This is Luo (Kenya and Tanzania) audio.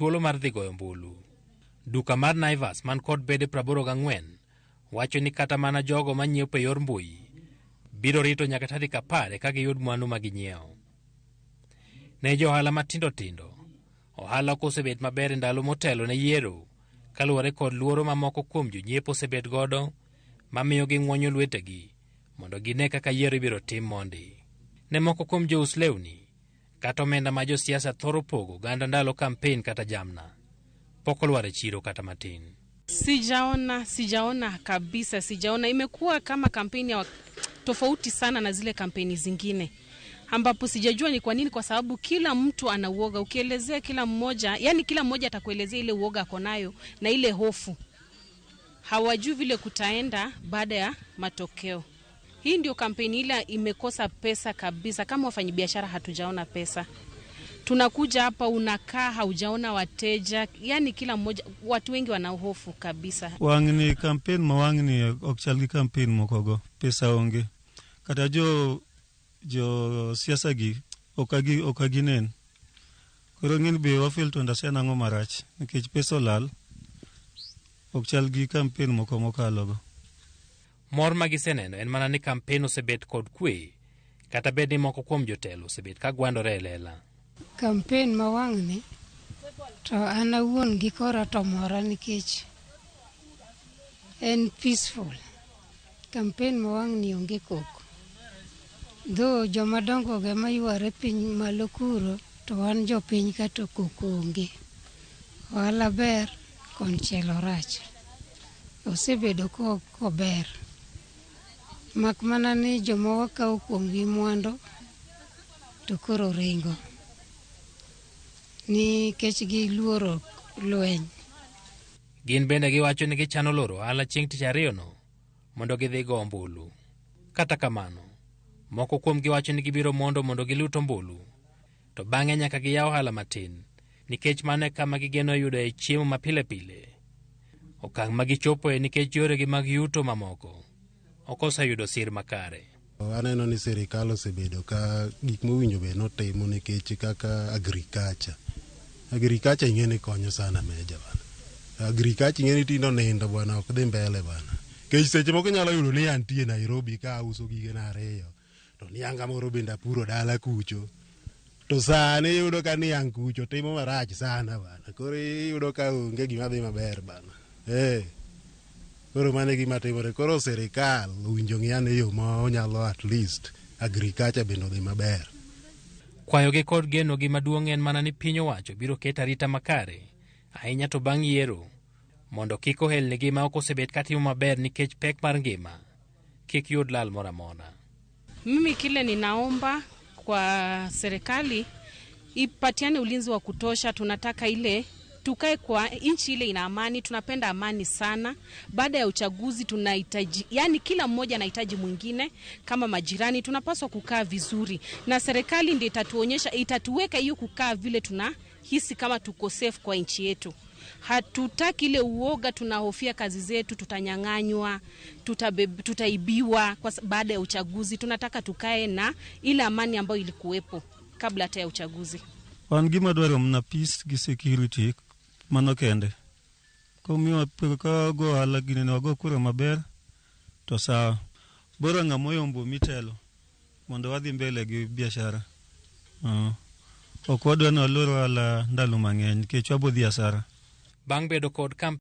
Thuolo mar dhi goyo ombulu. Duka mar Naivas man kod bede 84 wacho ni kata mana jogo manyiepo e yor mbui biro rito nyaka tarik 10 eka giyud mwandu ma ginyiewo. Ne jo ohala matindo tindo, ohala ok osebet maber e ndalo motelo ne yiero kaluwore kod luoro ma moko kuom jonyiepo osebet godo mamiyo ging'wonyo lwetegi mondo gine kaka yiero ibiro tim mondi. Ne moko kuom jous lewni, kata omenda ma josiasa thoro pogo oganda ndalo kampen kata jamna pok olwar e chiro kata matin. Sijaona, sijaona kabisa, sijaona. Imekuwa kama kampeni ya tofauti sana na zile kampeni zingine ambapo sijajua ni kwa nini, kwa sababu kila mtu ana uoga. Ukielezea kila mmoja, yani kila mmoja atakuelezea ile uoga ako nayo na ile hofu, hawajui vile kutaenda baada ya matokeo. Hii ndio kampeni ile imekosa pesa kabisa. Kama wafanyabiashara hatujaona pesa. Tunakuja hapa unakaa haujaona wateja, yani kila mmoja, watu wengi wana hofu kabisa. Wang'ni campaign ma wang'ni ok chal gi campaign mokogo, pesa onge. Kata jo siasa gi ok ginen. Koro ng'in be wa fail to understand ang'o marach nikech pesa olal ok chal gi campaign moko mokalogo. Mor ma giseneno en mana ni kampen osebet kod kwe, kata bed ni moko kuom jotelo osebet ka gwandore e lela. Kampen ma wang'ni to an awuon gi kora to mora nikech en peaceful. Kampen ma wang'ni onge koko. Though joma dongo go ema yware piny malo kuro to wan jopiny ka to koko onge. Ohala ber konchiel orach. Osebedo kober. Mak mana ni joma wakawo kuomgi mwandu to koro ringo. Nikech giluoro lweny. Gin bende giwacho ni gichano loro ohala chieng' tich ariyono mondo gidhi go ombulu. Kata kamano, moko kuomgi wacho ni gibiro mondo gilut ombulu, to bang'e nyaka giyaw ohala matin, nikech mano e kama gigeno yudoe chiemo ma pile pile. Okang' ma gichopoe nikech yoregi mag yuto mamoko ok oseyudo sir makare. Aneno ni sirikal osebedo ka gik mowinjo bed notimo nikech kaka agriculture. Agriculture ing'e ni konyo sana meja bana. Agriculture ing'e ni tinde onindo bwana ok dhi mbele bana. Nikech seche moko inyalo yudo ni antie Nairobi ka auso gigena ariyo to nianga moro bende apuro dala kucho. To sani iyudo ka niang' kucho timo marach sana bana. Koro iyudo ka onge gima dhi maber bana. Koro mano e gima timore. Koro sirikal owinjo ng'i ane yo ma onyalo at least agriculture bende odhi maber. Kwayogi kod genogi maduong' en mana ni piny owacho biro keto arita makare, ahinya to bang' yiero, mondo kik ohelnigi ma ok osebet katimo maber nikech pek mar ngima kik yud lal moro amora. Mimi kile ninaomba kwa serikali ipatiane ulinzi wa kutosha. Tunataka ile tukae kwa nchi ile ina amani, tunapenda amani sana. Baada ya uchaguzi tunahitaji, yani kila mmoja anahitaji mwingine kama majirani, tunapaswa kukaa vizuri, na serikali ndiyo itatuonyesha, itatuweka hiyo kukaa vile tunahisi kama tuko safe kwa nchi yetu. Hatutaki ile uoga, tunahofia kazi zetu, tutanyang'anywa, tutaibiwa kwa baada ya uchaguzi. Tunataka tukae na ile amani ambayo ilikuwepo kabla hata ya uchaguzi. Wan gima dwaro mana peace gi security mano kende. Komiwa ka go ohala gini wago kura maber to sawa. Bora ng'ama oyombo mitelo mondo wadhi mbele gi biashara. Ok wadwa ni walor ohala ndalo mang'eny nikech wabo dhi hasara. Bang' bedo kod kampen